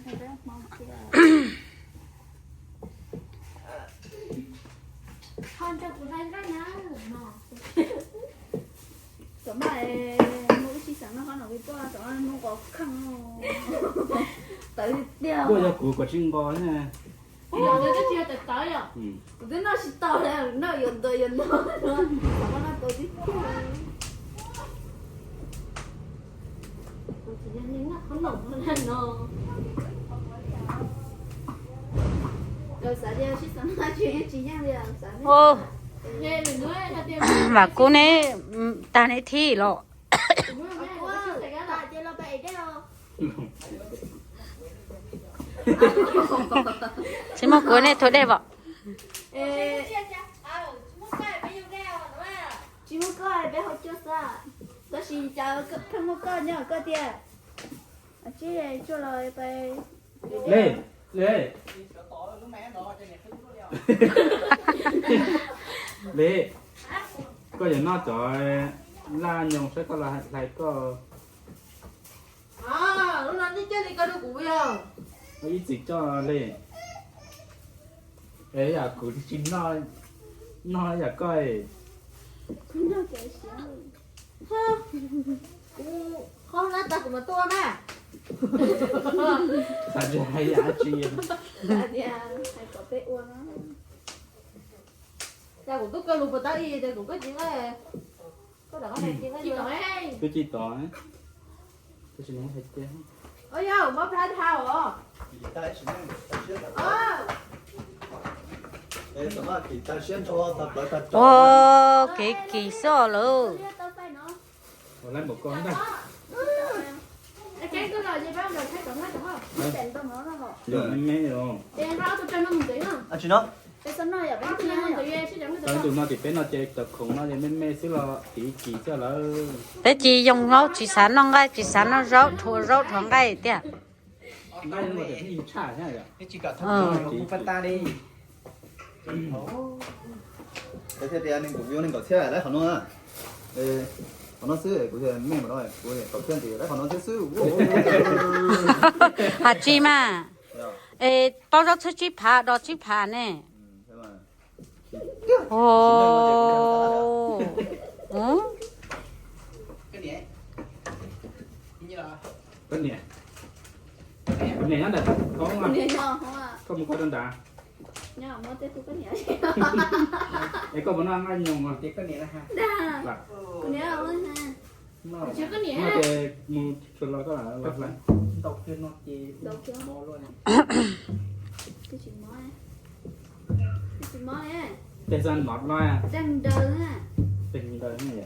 Txom maj, muaj ib tsi xeem noj qhob noom li koj, txom maj muab nqos kheej tawv tiag. Kuj yog kuv kom tsis nqos ne. Kuv twb noj tsis tau li, noj yuav ntuas yuav ntuas no, txom maj noj tau tib tiag. Kuv tsis yog neeg noj qhob noom no. Lawv xav tias sib xav noj tsis yeej tsis yeej li, xav ne. Vam Kub neb tag neb thib los. Tsis muaj kuv nej thuav dej vom. Tsis muaj koj peb haus cua xwb, tab sis cas pheej muaj koj nyob koj tiag. Tsib tsuaj los pais. Li, li, li, koj yuav noj cov laj nyoos saib koj los hlais koj. Lub no nej coj li koj rau kuv yog ib txwm coj li. Es yam kuv tsis noj, noj yam koj. Kuv noj cov siav. Kuv qhov na tas kuv mam tuaj na. Xav tsis hais yam tsi. Hais tias hais kom peb ua no. Cas kuv tuaj kawg lus puas tab ib tias kuv koj cis nqaij, koj rov qab hais cis nqaij yuav. Twb tsis tod, tab sis nws hais tias, o yog mob plab dhau os. Ua kev kis xwb lawm. Ua lawv npaum ko ntag. Yog me me os. Tsis no. Tau ntu no ces peb no ces cov khoom no ces me me xwb los tiv kis xwb lawm. Peb cis yoo laub tsis xav noj nqaij tsis xav noj zaub, rhuav zaub rhuav nqaij tiag. Nqaij no ces yeej tshaj thiab yom. Thiaj tias nees nkaum, nees nkaum txhiab lawm qhov no. Qhov no xwb kuv me me no, kuv kaum txhiab ntxiv lawm qhov no thiab xwb. Has tsis mas, es paub zaub txhwb tsib phav dos tsib phav ne. O, koj niam, koj niam nyob ntawm koj, koj mus koj rau nrad. Es koj puas noj nqaij nyoos? Noj ces mus tsuas los koj los hlais. Tej xav mov los, tej ntaws yom.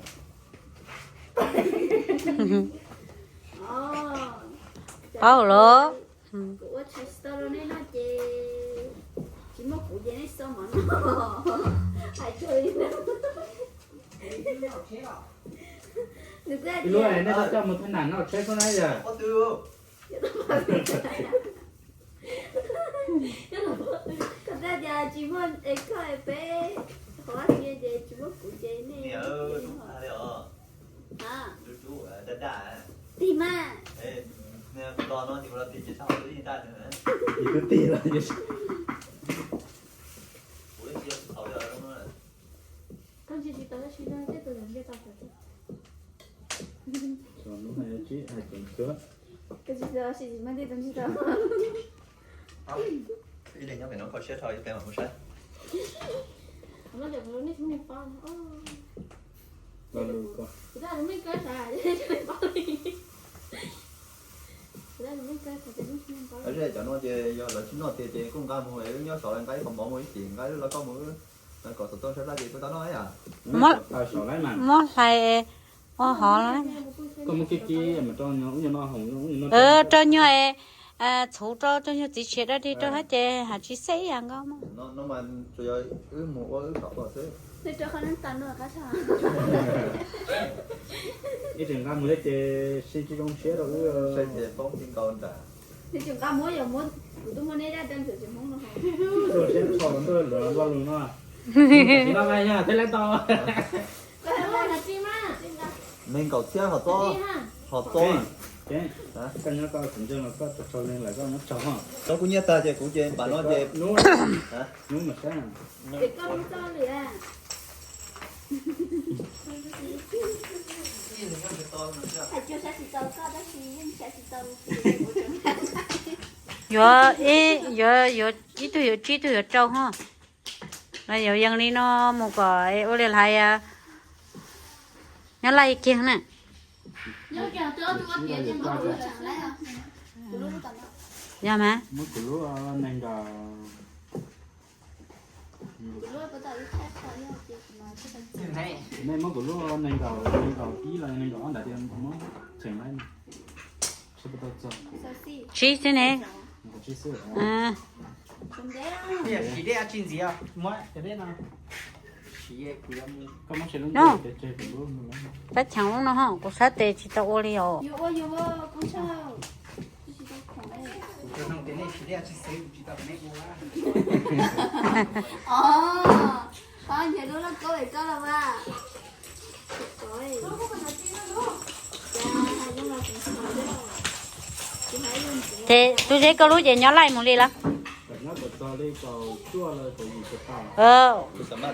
Paub lawm. Kuv ua tsis tau rau nej noj ces tsis muaj kuv ces nej xav mov noj. Hais txog li ntawd. Ib lub nej coj mus thaj nam noj tsheb xwb na yom. Koj tias tsis muaj es koj es peb qhov dab tsi ces tsis muaj kuv ces nej. Tig mas. Ib tug tig los. Koj ntsia tsis tau tab sis tej tus yog nce tau. Koj tsis tau sis tsis muaj tej tus ntsis tau. Ib leeg nyob pem no kho siab dhau, ib leeg mam mus saib. Cov no ces yog lawv tsis noj tiag ces kuj nqa mus, wb nyob saud nqa ib qho mov mus ib chim nqa wb los koj mus, kom xov tooj sab plab ces kuj tau noj ib yam. Muab hlais ua hov los. Koj muab kiag kiag mas rau nyuag, rau nyuag, txhuv rau, rau nyuag txiv tshiav dab dig rau hab ces has tsis xeb ib yam nkaus mas. Wb mus ua wb kom ua xwb. Ib txwm nqa mus li ces sib tsis zoo siab rau wb. Saib ces poob ti nkaus nram. Neb tseem nqa muab yog muab, kuv twb muab neb dab dab ntxwm tsis Hmoob no. Siab txho ntuj lawv lo lus no. Tsis no mas yog thiab lab tau. Nees nkaum txhiab hom txob, hom txob. Koj nyob koj tsis ntseeg los koj tau tsau neeg lawm koj muab tsau. Tau kuv nyiaj tag ces kuv ces npam no ces hnub mas saib. Yuav ib, yuav, yuav ib tug yuav tsib tug yuav rau ho. Los yuav yees li no mus kom ua li hais nyob laj kiag na. Yog mas. Nej muab kuv lub nees nkaum, nees nkaum ib los nees nkaum ob ntawd tias muab cheem lawm. Tsib xwb ne. Tab cheem lub no ho kuv sab tes tsis tau ua li os. Ces tus zeb koj lub ces nyob laij mus li lawm.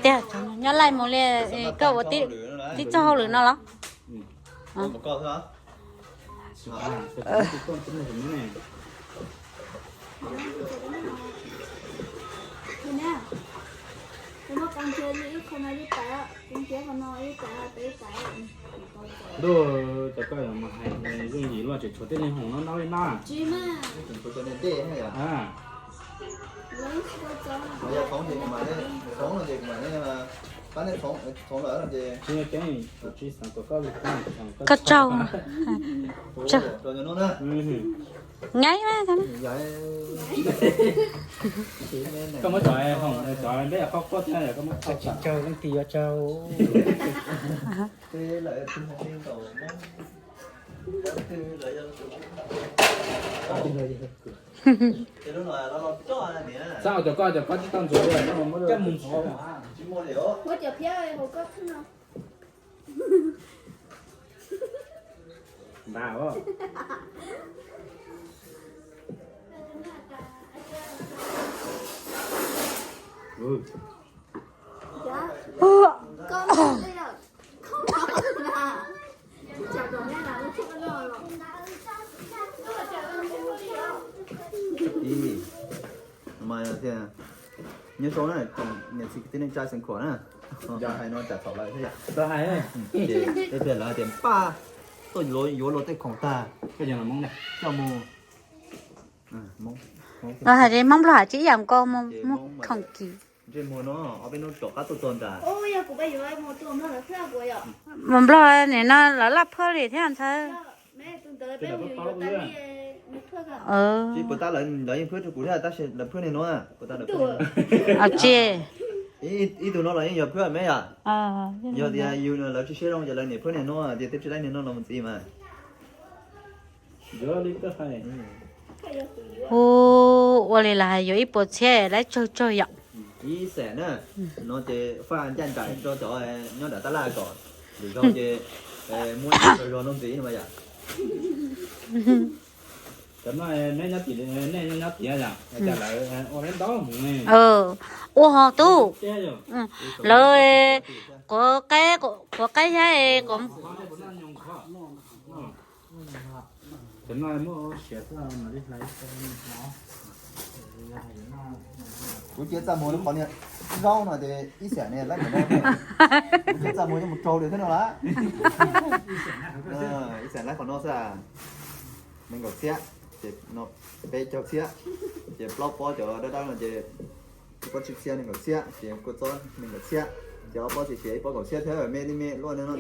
Tiag, nyob laij mus li, koj ua tib txoj hauj lwm no los? Ntuj, cov koj mas hais yooj yim luaj tseem tshuav tej neeg hoom no noj li no. Koj tsaug. Nyaib mas. Koj muab cov hoom cov npeb qhov quaj thiab koj muab tsis tsaug leej twg yuav tsaug. Xav cov koj cov koj tsis tau ntxuav li, coj mus ntxuav. Muab cov phiab hauv koj khwb no. Npam. Nyob zoo na, niam txiv kwv tij neej tsa xeem Khuam na, hais no tsam txhaum lawv thiab yom. Ces pliag lawv hais tias npaj tuaj yuav luag tej khoom tag, coj mus, hais tias Hmoob Nplog hais tsis ib yam nkaus, muaj khoom kis. Ntsej muag no ob peb hnub rov qab tuaj txog nrad. Mus Nplog nim no lawv laj phwj li thiab ntxhais. Tsis puas tab lawv yeej phwj rau kuv thiab tab sis lawv phwj niag nuav. Tsis, ib tug no los yeej yog phwj me yom. Yog tias yus lawv tsis siab zoo ces lawv niam phwj niag nuav tias twb tsis laib niag nuav los mus ntxiv mas. Hu, ua li lawv hais yuav ib puas txhiab laib tsawg tsawg yom. Ib xeem na, no ces faj ncaj nraim rau cov nyob nram tab laj kom lwm zaug ces muab ib zog no ntxiv no mas yom. Cov no neb nyob tim, nej nyob tiav yom, cas lawv ua neb ntaub hmoov ne. Ua ho tub, lawv quav qaib, quav qaib thiab. Kuv cia txaj muag lub qhov niag zaub no ces ib xeem ne laib mus no. Kuv cia txaj muag yuav mus raug li thiab no las. Ib xeem laib qhov no xwb, nees nkaum txhiab, ces no peb caug txhiab, ces plaub pob cov dawb dawb no ces ib pob tsib txhiab nees nkaum txhiab, ces kua txob nees nkaum txhiab, ces ob pob txiv siav ib pob kaum txiab thiab me li me luaj no.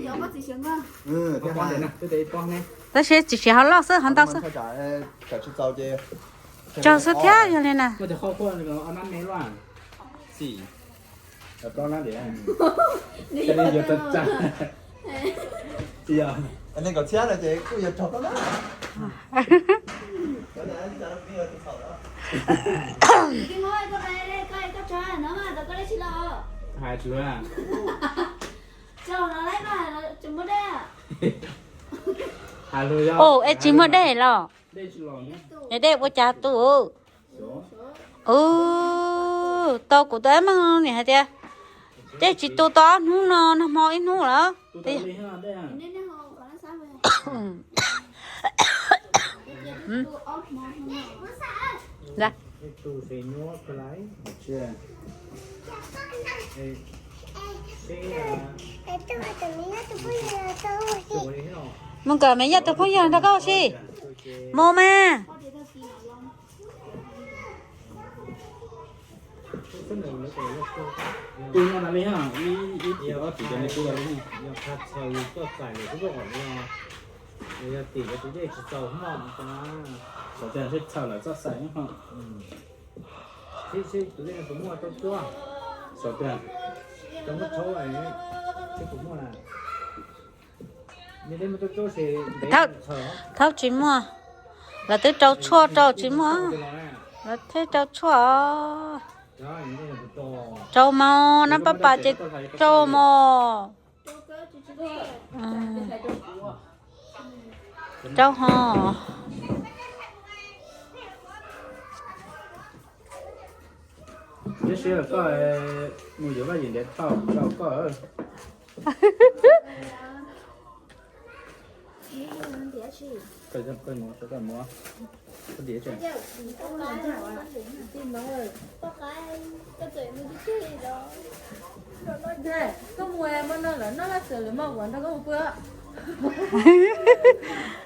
Tab sis txiv siav ho loj xwb ho ntau xwb. Tsaug xwb thiab yog li na. Nees nkaum txhiab no ces kuj yog raug plaub na. Hais tsuav. Ua es tsis muaj dej los? Es dej ua cas tu? Tau kuv tus ab meeg niam hais tias dej tsis tu tau ob hnub no, nag hmo ib hnub lawm. Mus kom me yog tus phooj ywg nrog koj ua si. Mus mas. Tus no na li ha, ib tim ob tim cov me tub li. Yog txhaws yus txoj xais lawm xwb, yog tim lawv tus dej tsis txaus hmo, xav tias sib txhaws lawv txoj xais ho. Sib sib tus dej puas muaj rau cuab, xav tias rau muab rhaub sib puas muaj na. Thaub tsis muaj, lawv twb rau tshuaj rau tsis muaj, lawv thiaj rau tshuaj. Rau mos, nab pab pas ces rau mos. Rau ho. Tab sis koj mus yuav vaj yim ntiav tau rau koj.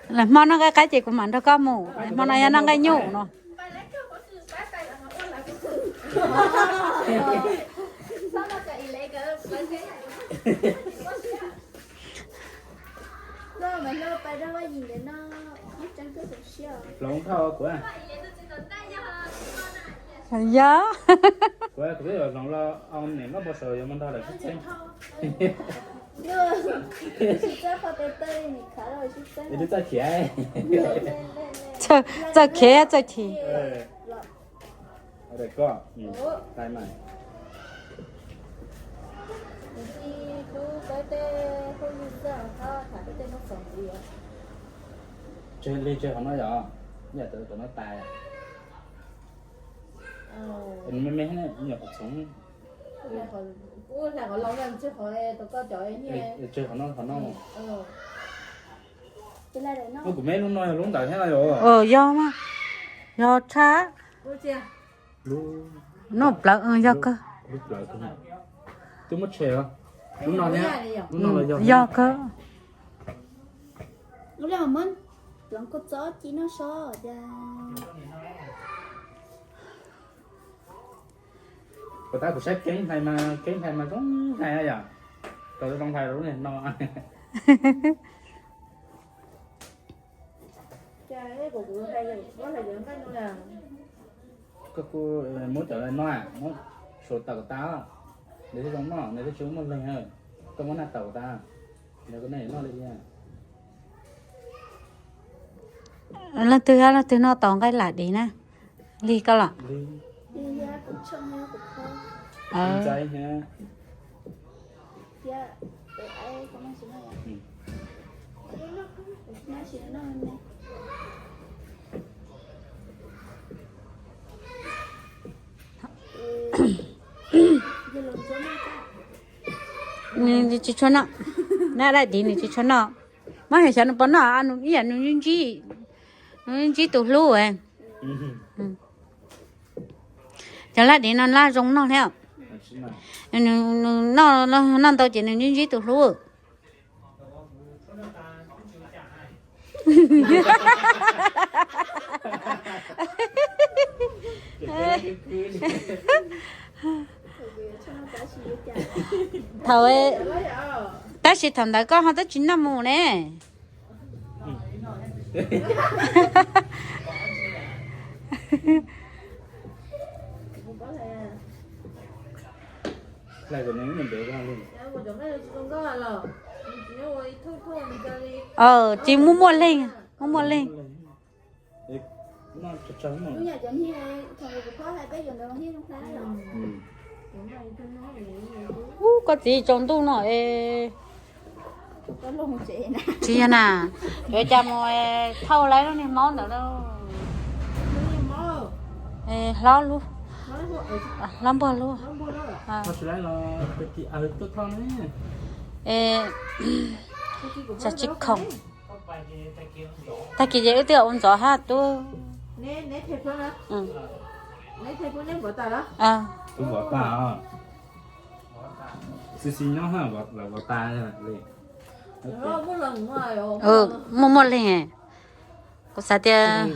Lawv hmo noj nqaij qaib ces kuv mam nrog koj mus, hmo no yog noj nqaij nyuj no. Yog. Kuv twb yuav hloov los niam nkauj npau suav yuav mus nrog lawv sib txeeb. Twb txawj khiav, txawj khiav txawj chim. Tseg li tseg qhov no yom, yam tau cov no tas. Me me nyuam qhuav txhoov. Tseg qhov no qhov no. Kuv me lub no yog lub ntawd thiab no yom. Yog mas, yog tshaj. Noj plawv yog kawg. Twb muab tshem, lub no thiab, lub no los yog. Yog kawg. Ua li muab hloov kua txob ci noj so. Puas tab kuv saib keeb hlais mas, keeb hlais mas zoo hlais yom. Tau zoo hlais rau lub niag no. Koj kuj muab cov no, muab suav tawm tas, nws thiaj zoo noj, nws thiaj tsis muaj leeg. Koj muab naj tawm tas, nws kuj noj li. Leej twg leej twg noj tau nqaij lam div na, Lig koj los? Nws tsis tshua noj, naj dab div nws tsis tshua noj. Muab hais xyov nws puas noj, ib yam nws ntsib, nws ntsib tus hlub. Cov laj div no laj zoo noj thiab. Nws noj, noj ntau ces nws ntsib ntsib tus hlub. Thaum, tab sis thaum ntawd koj ho twb tsis noj mus ne. Tsis muaj muaj leeg, muaj muaj leeg. Ub, koj txiv tsaus ntuj no es. Tsis yog na, yuav cas mus thauj lawv lub niag maub ntawd lauj. Hlob lub, hlob npuag lub. Tsis khoom. Tag kis ces wb twb ua ntxov hab tub. Muaj muaj leeg. Kuv xav tias,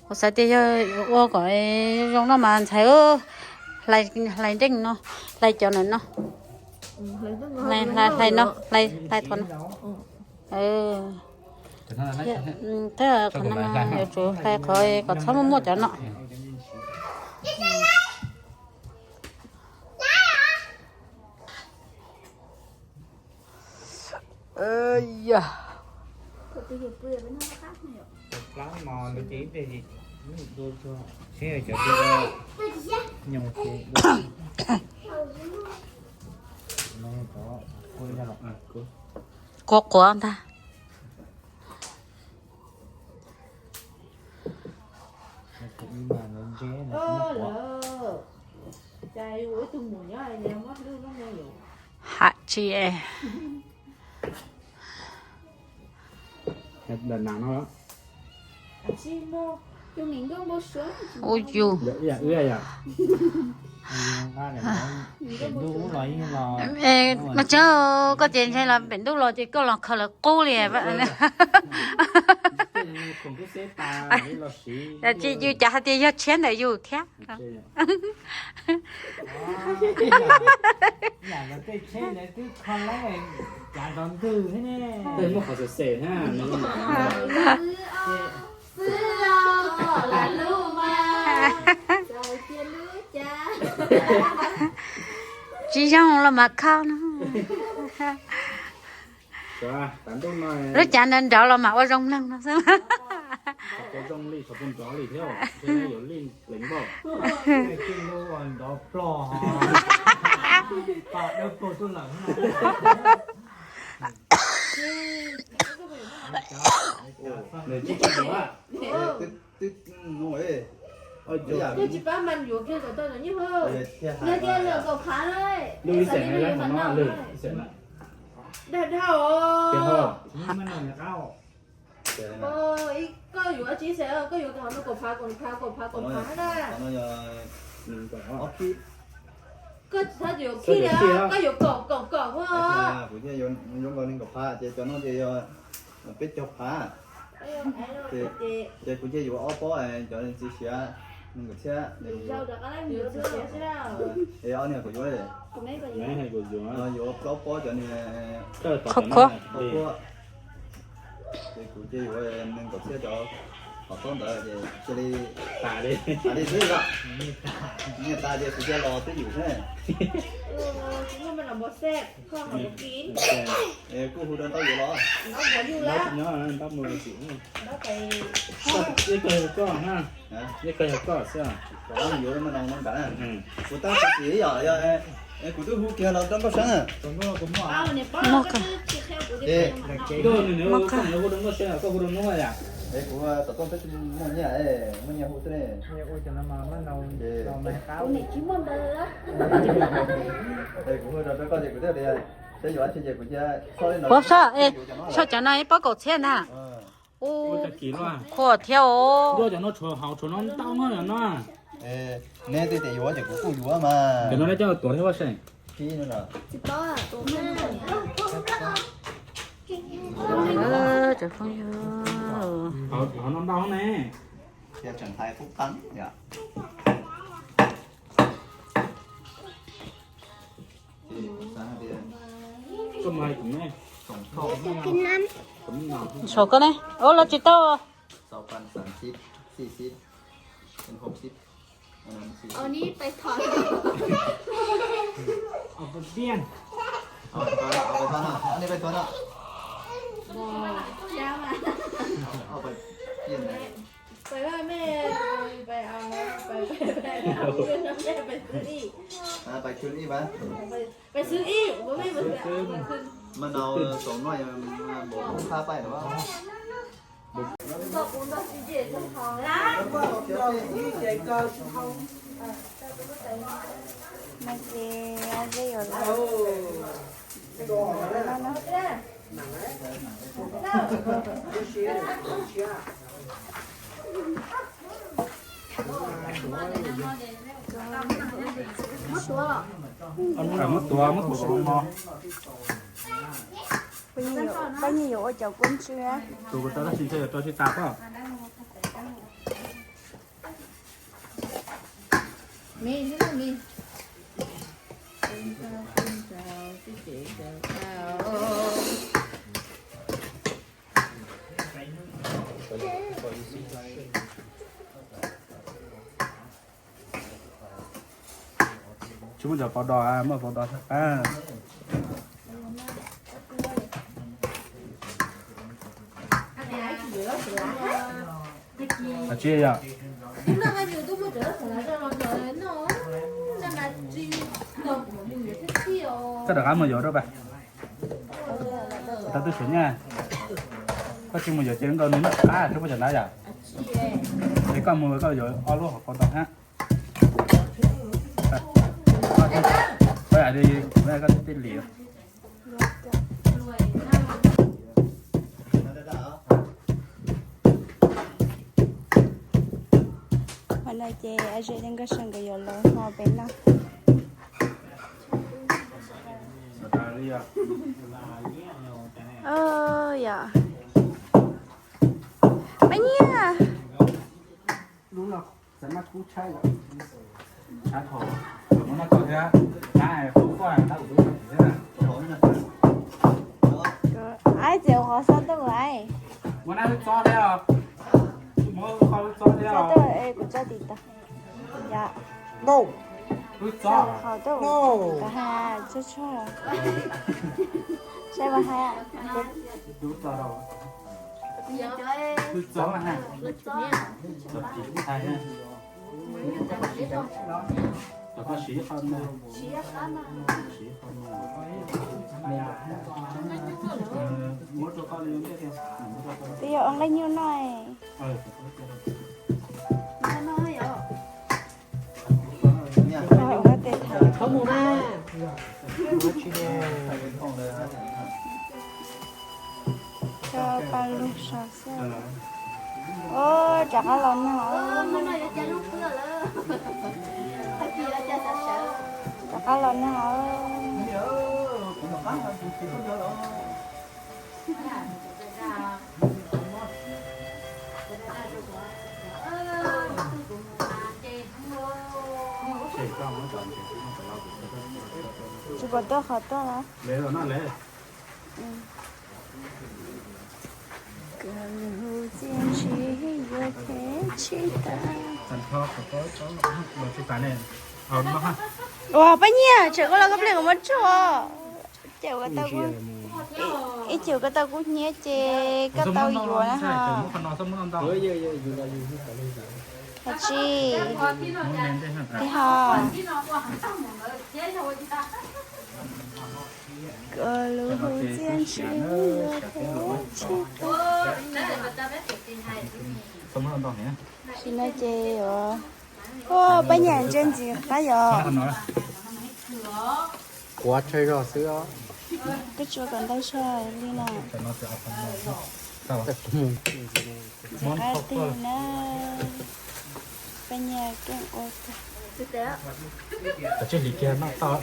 kuv xav tias yog ua kom zoo no mas ntxhais, hlais nreej no, hlais cov ntawm no, hlais no, hlais thov no. Qhov no yuav tsum hlais qhov kom txhob muaj muaj cov no. Quav quav ntag. Ham tsi. Ua yus. Mas tseeb, koj ces ntshe los pem ntuj los ces koj los khaws lawv qub li. Tsis yus cas hais tias yog tshiab ntawm yus thiab. Tsis zoo los mas khau no. Lub cav nrov nrov los mas ua zoo mloog no xwb. Twb tsis pab mas yuav kiag kom tau cov nyuj hawj. Yog tias lawm kaum phav na, dag dhau os. Koj yuav tsis xav, koj yuav kom hauv no kaum phav, kaum phav, kaum phav, kaum phav na. Koj tsis txhob yuav khib li, koj yuav kaum kaum kaum. Kuv thiaj yuav nees nkaum phav ces cov no ces yog peb caug phav. Ces kuv thiaj yuav ob pob cov txiv siav nees nkaum txhiab. Es ob niag kuv yuav, yuav plaub pob cov niag qhov qhuav. Ces kuv cia yuav nees nkaum txhiab cov qhov qhuav ntawd ces cia li tas li xwb os. Nyiaj tas ces kuv cia los twb yus xwb. Kuj hu rau ntaub yuav los. Ntaub mus tim. Yeej kawg yog koj na. Yeej kawg yog koj xwb. Kom ntaub yuav mas no nkaus na. Kuv tab sis yog, kuv twb hu kiag los rau Nkauj Seeb na. Koj hu rau Nkauj Seeb, koj hu rau Nuj yom. Es kuv xov tooj peb tsis muaj nyiaj, muaj nyiaj hu xwb ne. Es kuv hu rau koj ces kuv thiaj tias, peb yuav tsis ces kuv cia Puab soj, soj cov no ib pob kaum txhiab ntag. Ua khuam thiab os. Neb twb tias yuav ces kuv kuj yuav mas. Cov no coj tuav thiab vaj seem. Cov phooj ywg, saum koj ne, ua los tsis tau. No ces zeb yuav los no. Muab tuav, muab tuav no. Pab Nyiaj yuav ua cov kua ntsw. Tus kuv tau tab sis ntshe yuav rau tsis tas pob. Tsis muaj cov pau dos, muaj pau dos thiab. Tsis yog. Koj rov qab mus yuav rau pas. Tau twb xav nyaj. Koj tsis mus yuav ces nkaus nws noj qab tsis muaj cov ntawd yom. Es koj mus koj yuav ob lub hauv paus ntau hab. Koj yam li koj tej li. Qhov no ces a ze li nkauj sa nkawd yuav los hmo pem no. Yog. Pab Nyiaj. Ai, txiav qhov xov tooj lawm. Xov tooj es kuv tso tim tod. Yog. Qhov tooj tim tod ha, tsuag tsuag. Saib mas ha. Twb yog ua nqaij nyuj noj. Cov paj lug so xwb. Rov qab los nag. Rov qab los nag. Tsis pom tuaj qhov tuaj los. Kws lug hu txia ntshis yuav thev tsis tas. Ua Paj Nyiaj, tseem ua los koj pliag kuv muab tsuag. Ces ua tau, ib ces ua tau kub hnyiab ces koj tau yuav na ho. Hais tsis, ho kws lug hu txia ntshis yuav thev tsis tas. Sim no ces yuav, ua Paj Nyiaj ntsia ntxiv qab yog. Quav tsawg zog xwb. Koj tsuav kom ntau zog li no. Ntxiv qab tig na. Paj Nyiaj keej ua kawg.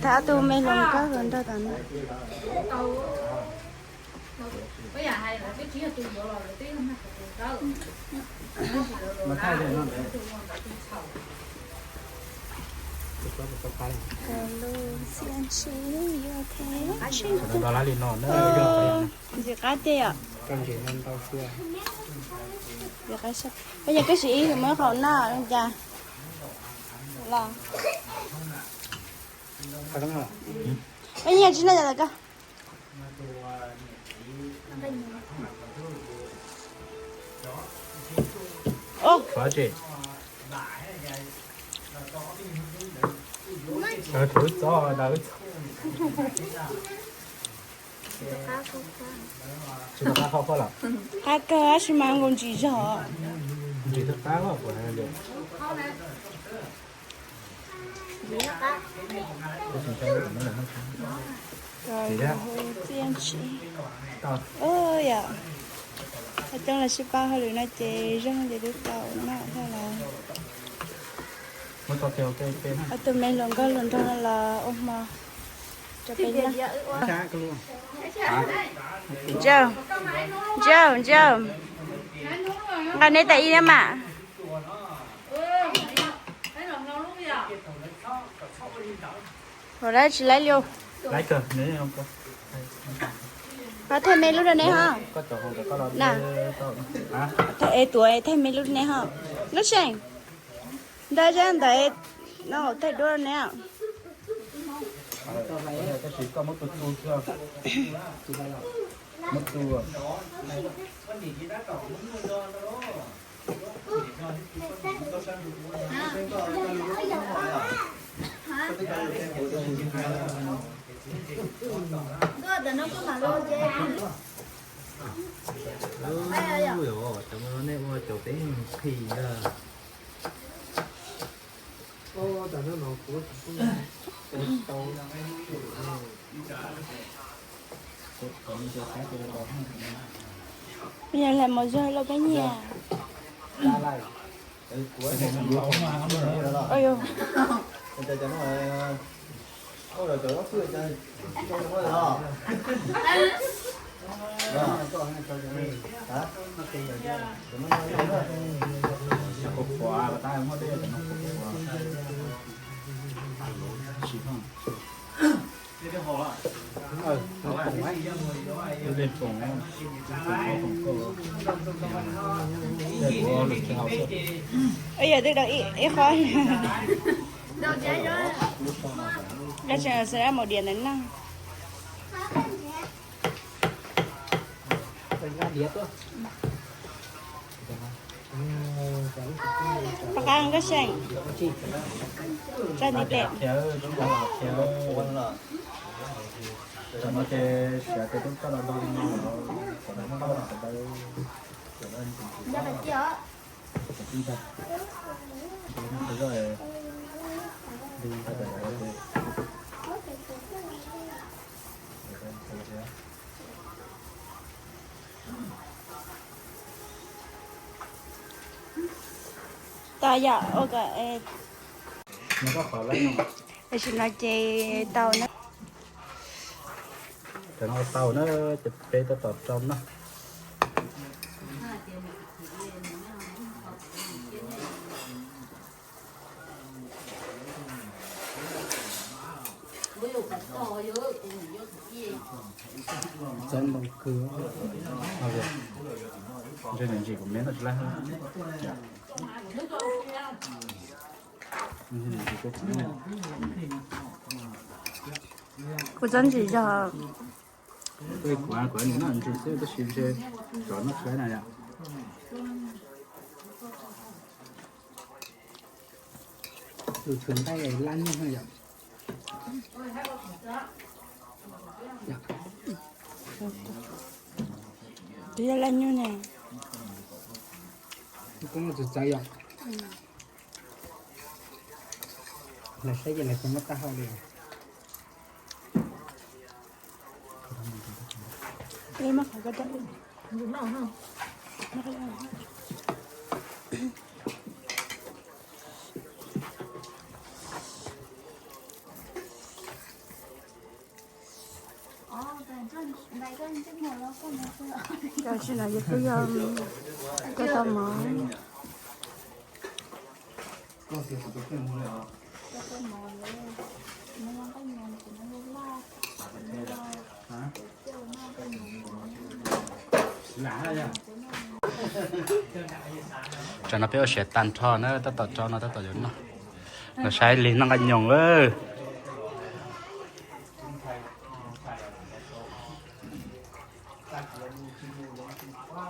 Tham tus me hluas nkauj hluas nraug tom no. Kws lug txia ntshis yuav thev tsis tas. Ntxiv qab tiag yom. Peb nyias koj siv ib, muab qhov no cas los. Peb nyias tsis noj cas los koj. Ov, tsis tau qab kawg tab sis mas nkaus ntsis zog. Yog, coob los sib pab hauj lwm no ces zoo ces twb tau noj thiab lawm. Ob tug me hluas nkauj hluas nraug no los ua hmo rau peb noj. Ntsia, ntsia, ntsia, nqa neb tas ib na mas. Ua dab tsi laib li? Ho thaij me lub rau neb ho. Es tuav thaij me lub rau neb ho. Lub seem ntawd zab ntawd no thaij duab rau neb. Nej ua cov peb phim ntag. Yog hlais mos zog los peb nyias. Yog twb dau ib qho. Dab tsi xav dab mus diam ntawd na. Rov qab koj seem. Tsa ntiv tes. Tau yom, ua kom tam sim no ces tau na. Cov no tau na, ces peb tab tom rau noj. Txob ntoo kawg. Ntshe nws ntsim kuv me no tsis laib. Kuv txob ntsim zog. Kuv, kuv nim noj ntsim xwb tab sis ntshe tsov noj tsis laib na yom. Tus txhuv nqaij laj nyuj na yom. Tus yog laj nyuj ne. Koob txawv txawv yom. Lawv saib ces lawv tsis muab tag hau li. Tam sim no ces kuj yog coj tau mov. Tsam no peb ua siav tag nrho na, tab tom tso no tab tom yuav noj. Los saib Lig noj nqaij nyoos lawm.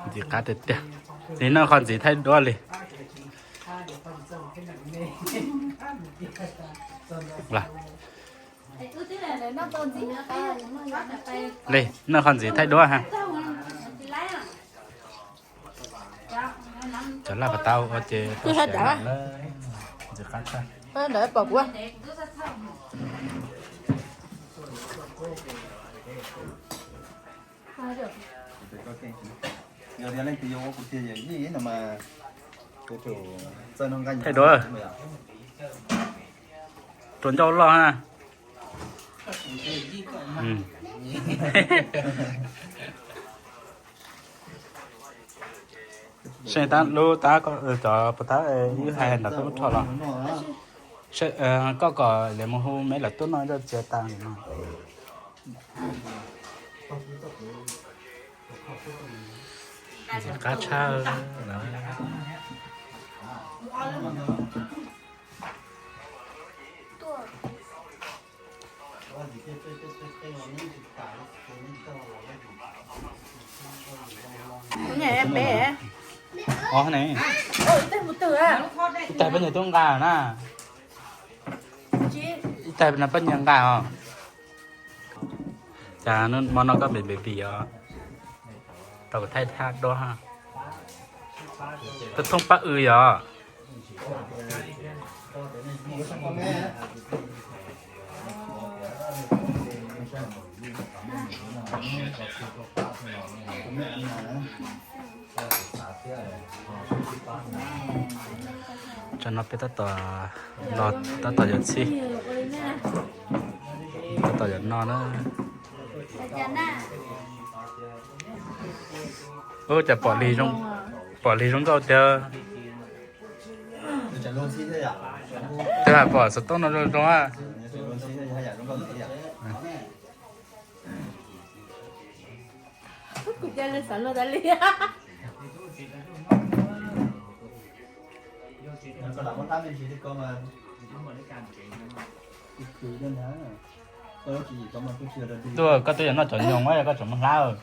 Ntxim qab tiag tiag. Lig noj qhov ntxiv thaij duab li. Lig noj qhov ntxiv thaij duab ha. Cov laj pas tau ua ces tau siav na. Ntxim qab tshaj. Thaij duab. Rau ncauj loj ha. Seej tab lub tab cov puas tab ib hais ntawd koj muab rho los. Koj kom lawv mus hu me lawv tuaj noj ncauj txias tas no. Qab tshaj. Ib tag poj niam twb nqa na. Ib tag no poj niam nqa os. Cas hmo no koj baby os, tau kuv thaij thaj duab. Tub Thoob Paj Ws yog. Tsam no peb tab tom los, tab tom yuav txhij, tab tom yuav noj na. Ub, cas pom Lig zoo nkauj tiag. Twb hais pom xov tooj no zoo zoo a. Tuaj, koj twb yuav noj cov nyoos, koj tseem mus hlab.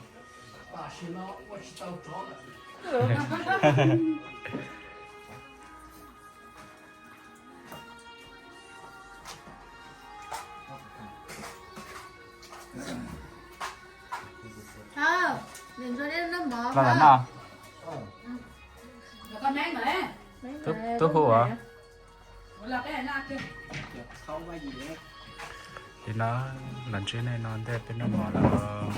Los lam noj. Tub hu os. Li no, los ntsib nej no ntej peb noj mov lawm.